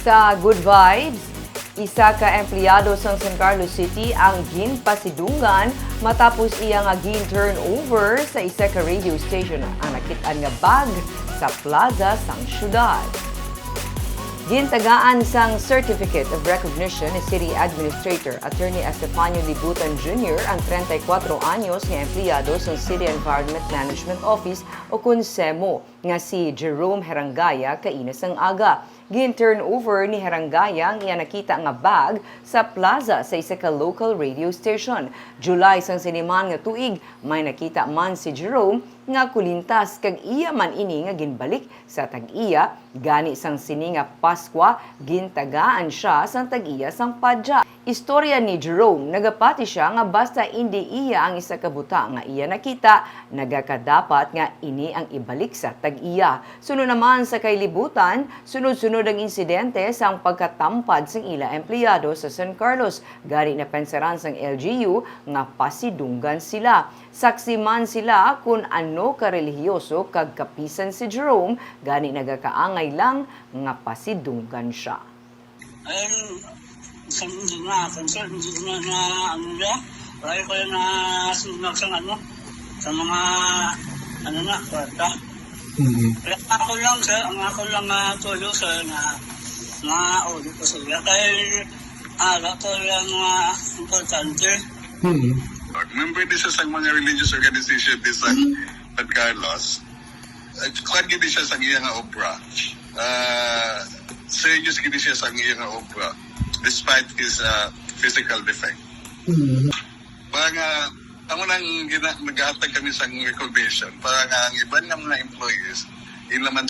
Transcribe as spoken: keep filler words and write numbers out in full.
Sa Good Vibes, isa ka empleyado sang San Carlos City ang ginpasidunggan matapos iya nga gin-turnover sa isa ka radio station ang nakit-an nga bag sa plaza sang syudad. Gintagaan sang Certificate of Recognition ni City Administrator Attorney Estefanio Libutan Junior ang treinta y cuatro anyos nga empleyado sang City Environment Management Office o kun CEMO nga si Jerome Herangaya kaina sang aga. Gin-turnover ni Herangaya ang iya nakita nga bag sa plaza sa isa ka local radio station. July sang siniman nga tuig, may nakita man si Jerome nga kulintas kag iya man ini nga ginbalik sa tag-iya, gani sang sini nga Paskwa, gintagaan sia sang tag-iya sang padya. Istorya ni Jerome, nagapati sia nga basta indi iya ang isa ka butang nga iya nakita, nagakadapat nga ini ang ibalik sa tag-iya. Suno naman sa kay Libutan, sunod-sunod ang insidente sang pagkatampad sang ila empleyado sa San Carlos, gani napensaran sang L G U nga pasidunggan sila. Saksi man sila kun ano ka relihiyoso kag kapisan si Jerome, gani nagakaangay lang nga pasidunggan sia. Ay, sa mga concert, hindi na na ano niya. Wala ko na sunog sa ano, sa mga ano na, kwarta. Mm. Kaya ako lang, sir, ang ako lang uh, tuyo, sir, na mga audit ko sa iya. Kaya ah, ako lang mga importante. Mm. Member din siya sa mga religious organization din sa San Carlos. Kuan gid siya sa iya nga obra. Ah, serious gid siya sa iya nga obra despite his ah, physical defect. Mm. Para nga, amo nang gina- naghatag kami sa recognition para nga ang iban nga mga employees, ila man